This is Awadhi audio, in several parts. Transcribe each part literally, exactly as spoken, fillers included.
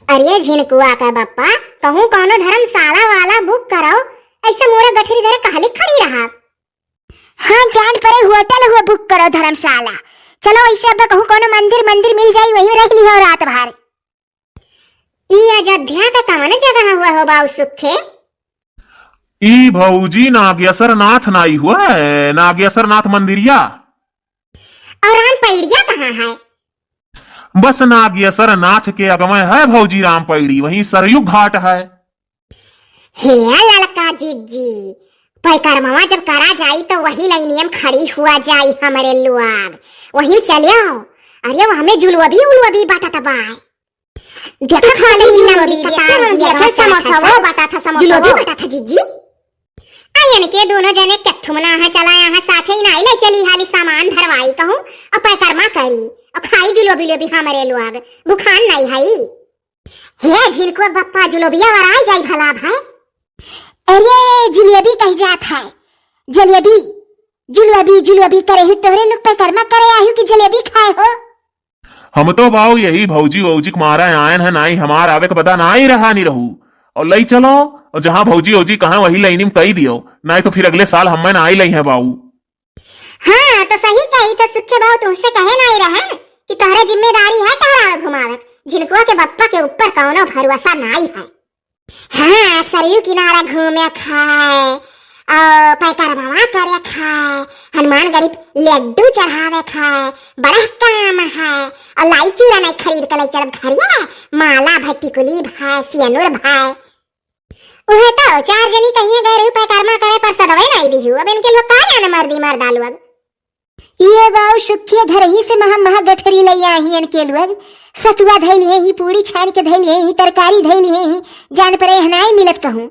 अरे झिनकुआ का बप्पा, कहूँ कौनो धर्मशाला वाला book करो, ऐसे मोरे गठरी धरे कहली खड़ी रहा। हाँ, जान परे होटल हुआ book करो धर्मशाला। चलो ऐसे अब कहूँ कौनो मंदिर, मंदिर मिल जाई, वहीं रह लिहो रात भर। ई अयोध्या का कवन जगह हुआ हो बाऊ सुखे? ई भौजी नागेश्वर नाथ नाई हुआ है, नागेश्वर नाथ मंदिरिया। और राम पैड़िया कहाँ है? बस नागेश्वर नाथ के अगवे है भौजी राम पैड़ी, वहीं सरयू घाट है। हे ललका जिज्जी, पैकरमवा जब करा जाई तो वही लाइनियम खड़ी हुआ जाई हमरे लोग, वहीं चले आओ। अरे वो हमें जुलवा भी उलवा भी बाटत बा। देखा खाली लंबी कतार, देखा समोसा वो बाटा था, समोसा जुलोबी वो बाटा था जिज्जी। आ इनके दोनों जने कत्थुम ना है, चला यहाँ साथे ही नाई ले चली हाली सामान धरवाई कहूँ, और पैकरमा करी, और खाई जुलोबी लोबी हमरे लोग, भुखान नाई हई। हे झिनको बप्पा जुलोबिया वराई जाई भला भाई। अरे जिलेबी कही जात है, जलेबी, जुलोबी, जुलोबी करे ही तोहरे लोग पैकरमा करे आयु कि जलेबी खाए हो? हम तो बाऊ यही भौजी वौजी के मारा आयन है, नाई हमार आवे के बता नाई रहा नहीं रहू। और लई चलो, और जहाँ भौजी वौजी कहाँ वही लाइनी में कही दियो, नाई तो फिर अगले साल हमें नाई लई है बाऊ। हाँ, तो सही कही तो सुखे बाऊ तुमसे कहे नाई रहे कि तोहरे जिम्मेदारी है टहरावे घुमावे, झिनकुआ के बप्पा के ऊपर कौनो भरोसा नाई है। हाँ, सरयू किनारा घूमे खाए, और पैकरमवा करे खाए, हनुमान गढ़ी लड्डू चढ़ावे खाए, बड़ा काम है। और लाई चूरा नहीं खरीद के ले चलब घरिया, माला भाई, टिकुली भाई, सियनुर भाई। उहे तो चार जनी कहिए गए रहू पैकरमा करे पर सदवे नहीं दिहू, अब इनके लोग का जाने मर्दी मर्दा लोग। ये बाऊ सुखिया घर ही से महा महा गठरी लई आही इनके लोग। सतुआ धइली है ही, पूरी छान के धइली है ही, तरकारी धइली है ही, जान परे हनाई मिलत कहूँ।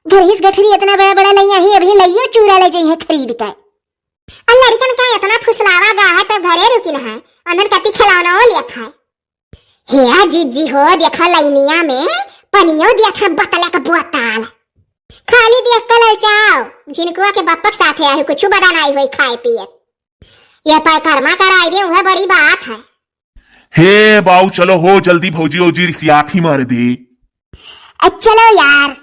घर ही से गठरी इतना बड़ा बड़ा लई आही, अभी लइयो चूरा ले जइहे खरीद के। और लड़कन का इतना फुसलावा गा है तो घरे रुकी न है, अनन कति खिलौना लिया खाए। हे जिज्जी हो, देखो लइनिया में पनियो देखा बतला का बोतल। खाली देख के ललचाओ, झिनकुआ के बप्पक साथे आही, कुछ बड़ा नाई होई खाए पिए। ये पैकरमा कराई दे, वह बड़ी बात है। हे बाऊ, चलो हो जल्दी, भौजी ओजी रिसियात ही मार दे। अ, चलो यार।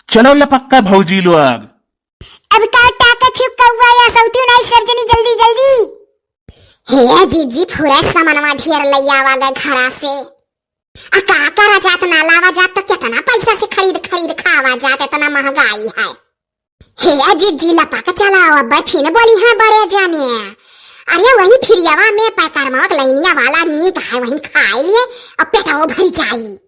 चलो लपक्का भौजी लोग। अब का ताकत ही कौआ या सौती नाई सब जनी जल्दी जल्दी। हे जिज्जी, पूरा सामानवा ढेर लई आवा गए घरा से। आ का करा जात, ना लावा जात तो कितना पैसा से खरीद खरीद खावा जात, इतना महंगाई है। हे जिज्जी लपक चलाओ, अब फिन बोली है बड़े जाने। अरे वही फिरियावा में पैकरमवा के लइनिया वाला नीक है, वही खाई लिए और पेटवो भर जाई।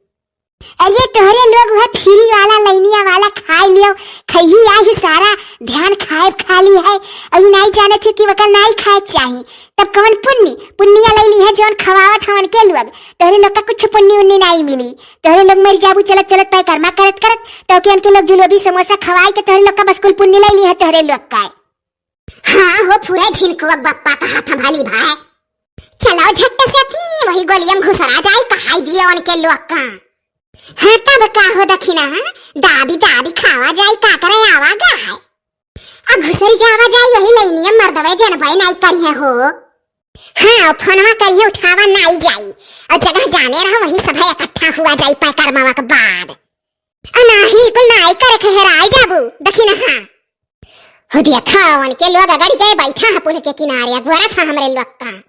अरे तोहरे लोग वह फिरी वाला लइनिया वाला खाई लियो, खैही आई सारा ध्यान खाए खा ली है। अभी नाई जाने थे कि वकल नाई खाए चाही, तब कवन पुण्य पुण्य लई ली है जौन खवावत हवन के लोग। तोहरे लोग का कुछ पुण्य उन्नी नाई मिली। तोहरे लोग मर जाबू चलत चलत पैकरमा करत करत, तो के उनके लोग जुलोबी समोसा खवाई के तोहरे लोग का बस कुल पुण्य लई ली है तोहरे लोग का। हाँ हो, फुरे झिनकुआ बप्पा का हाथ भली भाई। चलो झट्टे से थी वही गोलियम घुसरा जाई, कहाई दिए उनके लोग का। हाँ तब का हो दखिना, हाँ? दाबी दाबी खावा जाई, का करे आवा गाय। अब घुसरी जावा जाई वही लइनियम मर्दवे जनबे नाई करिए हो। हाँ, फोनवा करिए उठावा नाई जाई। और जगह जाने रहा वही सभे इकट्ठा हुआ जाई पैकरमवा के बाद। अनाही कुल नाई करे खहराई जाबू, दखिना हाँ। हो देखा, उनके लोग अगड़ गए बैठा है पुल के किनारे, अगोरत है हमरे लोग का।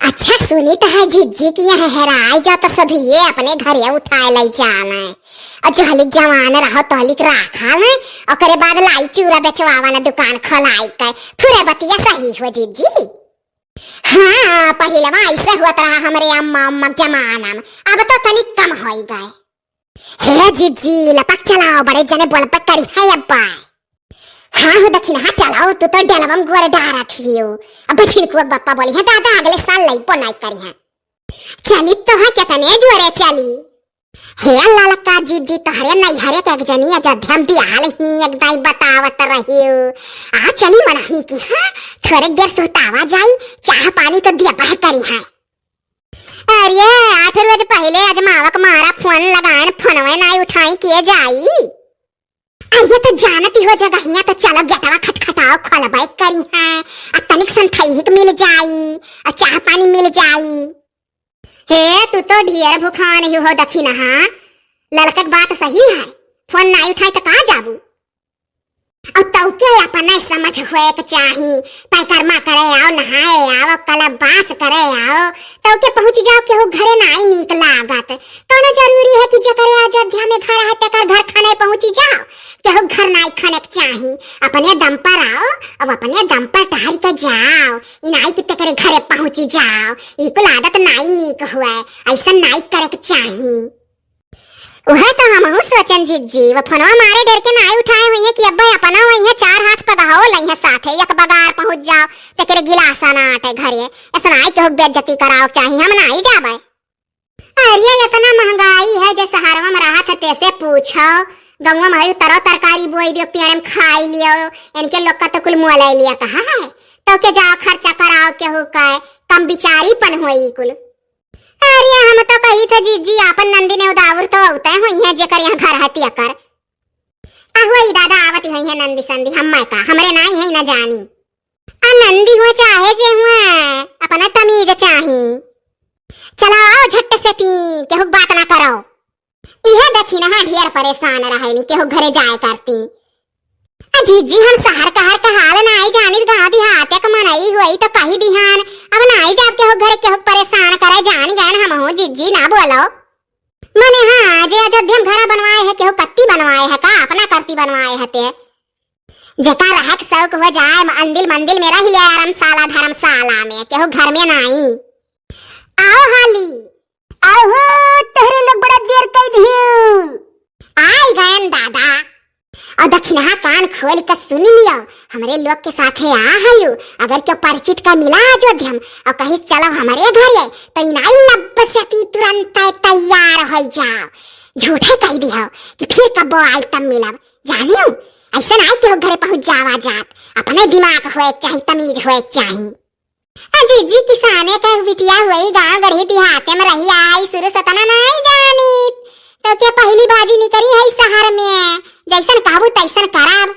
अच्छा सुनी तो है जिज्जी की यहाँ हेराई जा तो सधिये अपने घरे उठाए लई जाले। और जहलिक जवान रहो तहलिक राखा ले, ओकरे बाद लाई चूरा बेचवावा ना दुकान खोलाई के। पूरे बतिया सही हो जिज्जी। हाँ, पहिलवा ऐसे हुआ रहा हमरे अम्मा अम्मा के जमाना में, अब तो तनिक कम होई गए। हे जिज्जी, लपक चलाओ, बड़े जने बोलबे करी है अब्बा। हाँ हो दखिनहा, चलाओ, तू तो डलवम गोर डारा थियो। अब छिनकुआ बप्पा बोली है, दादा अगले साल लइबो नाई करी है। चली तो है कितने जोरे चली। हे ललका जिज्जी, तोहरे नैहरे के एक जनी अयोध्या में बियाहल ही, एक दाई बतावत रहियो। आ चली मनही की, हाँ, थोड़े देर सुतावा जाई, चाह पानी तो दिया बह करी है। अरे, आठ रोज पहिले अजमावक मारा फोन लगाएन, फोनवे नाई उठाई के जाई। अरे, तो जानती हो जगहिया, तो चलो गेटवा खटखटाओ, खोलबे करी है। आ तनिक संथैहिक मिल जाई, आ चाह पानी मिल जाई। हे, तू तो ढेर भुखान ही हो दखिनहा। ललकक बात सही है, फोन नाई उठाई त कहाँ जाबू? अउ तौके अपने समझ होए के चाही, पैकर्मा करे आओ, नहाए आओ, कलप बास करे आओ, तौके पहुँच जाओ, केहू घरे नाई नीक लागत। कौनो जरूरी है कि जेकरे अयोध्या में घर है, तेकर घर खने पहुँच जाओ? केहू घर नाई खने के चाही, अपने दम पर आओ, अब अपने दम पर टहर के जाओ, ई नाई कि तेकरे घरे पहुँच जाओ, ई कुल आदत नाई नीक हुए, ऐसन नाई करे के चाही। उहे तो हमहू सोचन जिज्जी, वो फोनवा मारे डर के नाई उठाए हुई है कि अब्बे अपना हुई है, चार हाथ पगहो लई है साथे, एक बगार पहुँच जाओ, तेकरे गिलासा ना आटे घरे, ऐसा नाई केहू बेइज्जती कराओ के चाही, हम नाई जाबे। अरे, इतना महंगाई है, जे शहरवा में रहत है, तेसे पूछो। गौवा में हई तरो तरकारी बोई दियो, पेड़ में खाई लियो, इनके लोग का तो कुल मोल लिया कहा है। तौके जाओ, खर्चा कराओ, केहू का कम बिचारीपन होई कुल। अरे, हम तो कही थे जिज्जी, आपन नंदी ने उदाउर तो उतय हुई है, जेकर यहाँ घर है तियकर। आ होई दादा, आवत हुई है नंदी संदी, हम मैं का, हमरे नाई है न जानी। आ नंदी हुआ चाहे जे हुआ, अपना तमीज चाही। चला आओ झट से पी, केहू बात ना करो। इहे दखिनहा ढेर परेशान रहेली, केहू घरे जाए करती। आ जिज्जी, हम शहर कहर का हाल नाई जानित, गाँव देहात के मनई हुई तो कही दिहान, अब नाई जाब केहू घरे, केहू परेशान करे, जान गए हमहू जिज्जी, ना बोलो। मने हाँ, जे अयोध्या में घरा बनवाए है, केहू कत्ती बनवाए है का, अपना करती बनवाए है ते? जेका रहक शौक हो जाए, म-, अंदिल मंदिल में रह ले, आरामशाला धर्मशाला में, केहू घर में नाई। आओ हाली। आओ हो, तोहरे लोग बड़ा देर कई दिहू। आई गयन दादा। और दखिनहा कान खोल के सुन लियो, हमरे लोग के साथे आ हयू, अगर केहू परिचित का मिला अयोध्या में और कही चलो हमरे घरे, तो इनाई लब्ब से ती तुरंत तैयार हो जाओ। झूठे कह दियो कि फिर कब्बो आई तब मिलब। जानियो, ऐसे नाई केहू घरे पहुँच जावा जात। अपने दिमाग होए के चाही, तमीज होए के चाही। आ जिज्जी, किसाने का बिटिया हुई, गाँव गढ़ी देहाते में रही आई, शुरू से तना नाई जानित। तो के पहली बाजी निकरी है शहर में, जैसन कहबू तैसन करब।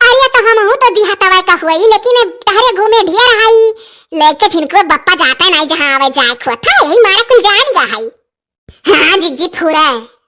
अरे तो हमहू तो देहातवा का हुई, लेकिन तहरे घूमे ढेर हई, लेके झिनको बप्पा जाता नाई, जहाँ आवे जाए खोता, यही मारा कुल जान गा हई। हाँ जिज्जी फुरे।